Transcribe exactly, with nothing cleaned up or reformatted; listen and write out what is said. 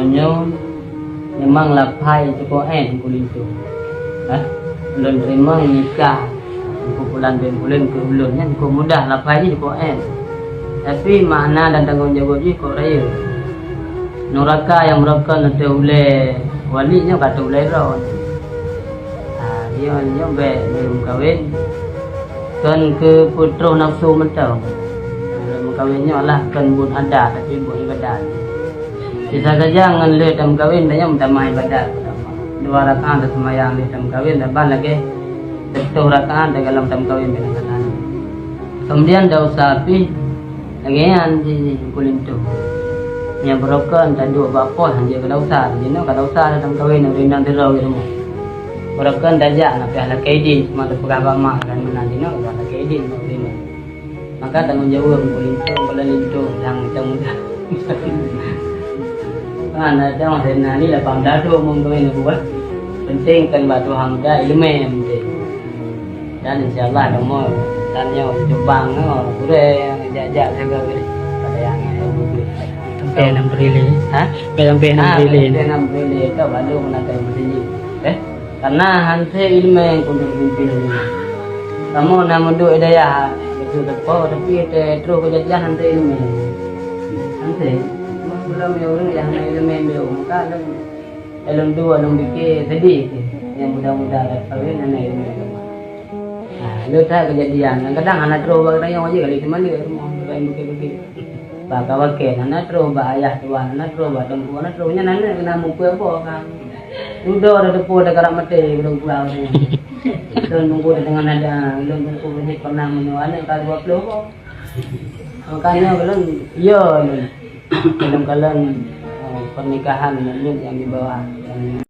Nyoe memang laphai cukôp ét Teungku Linto. Hah? Ulôn teurimong nikah Teungku Pulan bin Pulan keu ulôn nyan cukôp mudah, laphai jih cukôp ét. Tapi makna dan tanggông jaweueb jih cukôp rayeuk. Nuraka nyang meurokon ateueh ulée wali nyoe ka ateueh ulée droe. Ha, nyoe, nyoe bék meumeukawen. Kon keu peutroh nafeusu mantong. Meumeukawen nyoe lah kon buet adat, tapi buet ibadat. Sisa saja ngon lheueh tameukawen, tanyoe meutamah ibadat. Dua rakaat taseumayang lheueh tameukawen, saban lagée siploh rakaat dalam tameukawen biasa. Kemudian dausa pih lagée nyan jih Teungku Linto. Nyang beurokon taduek bak pos, hanjeuet keu dausa, jinoe ka dausa tameukawen, ureueng inong sidroe di rumoh. Beurokon tajak na pih lakée idin, cuma teupeugah bak mak dan meunan jinoe ka lakée idin mak. Maka tanggông jaweueb Teungku Linto, kepala linto nyang macam muda. Kan ada masa na ni lapan belas tahun umur kami nak buat. Penting kan bak Tuhan muda, ileumèe yang penting. Dan insya Allah kamoe tan nyoe cubang nyoe gurèe nyang jak-jak jaga gurèe. Pada yang yang gurèe. Sampai enam triliun. Ha? Sampai enam triliun. Sampai enam triliun tu baru nak kaji. Eh? Karena hana ileumèe keuneuk pimpin. Kamoe na meuduek di dayah beutôi teuko, tapi teutroh kejadian hana ileumèe. Hana. Cuma belum ya ureueng nyang hana ileumèe, maka lôn, lôn dua lôn pikir sedih sih. Yang muda-muda dah kahwin hana ileumèe. Nah, lôn that kejadian. Kadang-kadang hana troh bak tanyoe je kali teuma lé rumoh, bukan pikir-pikir. Bak kawan kèe hana troh, bak ayah tuan hana troh, bak teungku hana troh. Nyan aneuk keuneuk meupeue boh kan. Dudoe dah teupeu dah karap maté, belum pulang. Lôn teungku dah tengah nada, lôn teungku ni pernah meunyoe aneuk ka dua puluh boh. Makanya lôn, ya lôn. Dalam kalan, eh, pernikahan mukmin yang di bawah, yang